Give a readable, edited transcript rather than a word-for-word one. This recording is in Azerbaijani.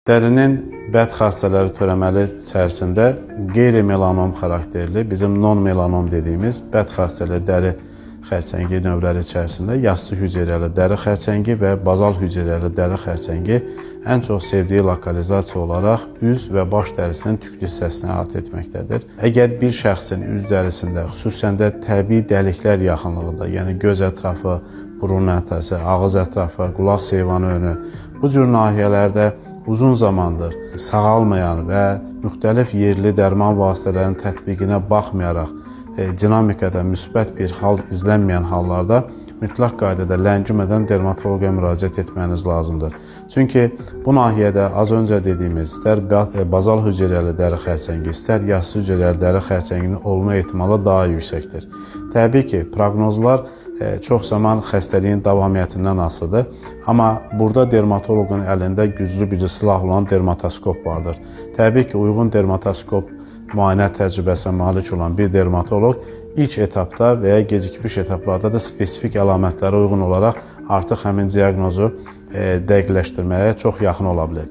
Dərinin bəd xassələri törəməli içərisində qeyri-melanom xarakterli, bizim non-melanom dediyimiz bəd xassəli dəri xərçəngi növləri içərisində yassı hüceyrəli dəri xərçəngi və bazal hüceyrəli dəri xərçəngi ən çox sevdiyi lokalizasiya olaraq üz və baş dərisinin tüklü hissəsini əhatə etməkdədir. Əgər bir şəxsin üz dərisində, xüsusən də təbii dəliklər yaxınlığında, yəni göz ətrafı, burun ətrafı, ağız ətrafı, qulaq seyvanı önü, bu cür nahiyələrdə uzun zamandır sağalmayan və müxtəlif yerli dərman vasitələrinin tətbiqinə baxmayaraq dinamikada müsbət bir hal izlənməyən hallarda mütləq qaydada ləngimədən dermatoloqa müraciət etməniz lazımdır. Çünki bu nahiyədə az öncə dediyimiz istər bazal hüceyrəli dəri xərçəngi, istər yassı hüceyrəli dəri xərçənginin olma ehtimalı daha yüksəkdir. Təbii ki, proqnozlar çox zaman xəstəliyin davamiyyətindən asılıdır. Amma burada dermatoloqun əlində güclü bir silah olan dermatoskop vardır. Təbii ki, uyğun dermatoskop müayinə təcrübəsinə malik olan bir dermatoloq ilk etapda və ya gecikmiş etaplarda da spesifik əlamətlərə uyğun olaraq artıq həmin diaqnozu dəqiqləşdirməyə çox yaxın ola bilər.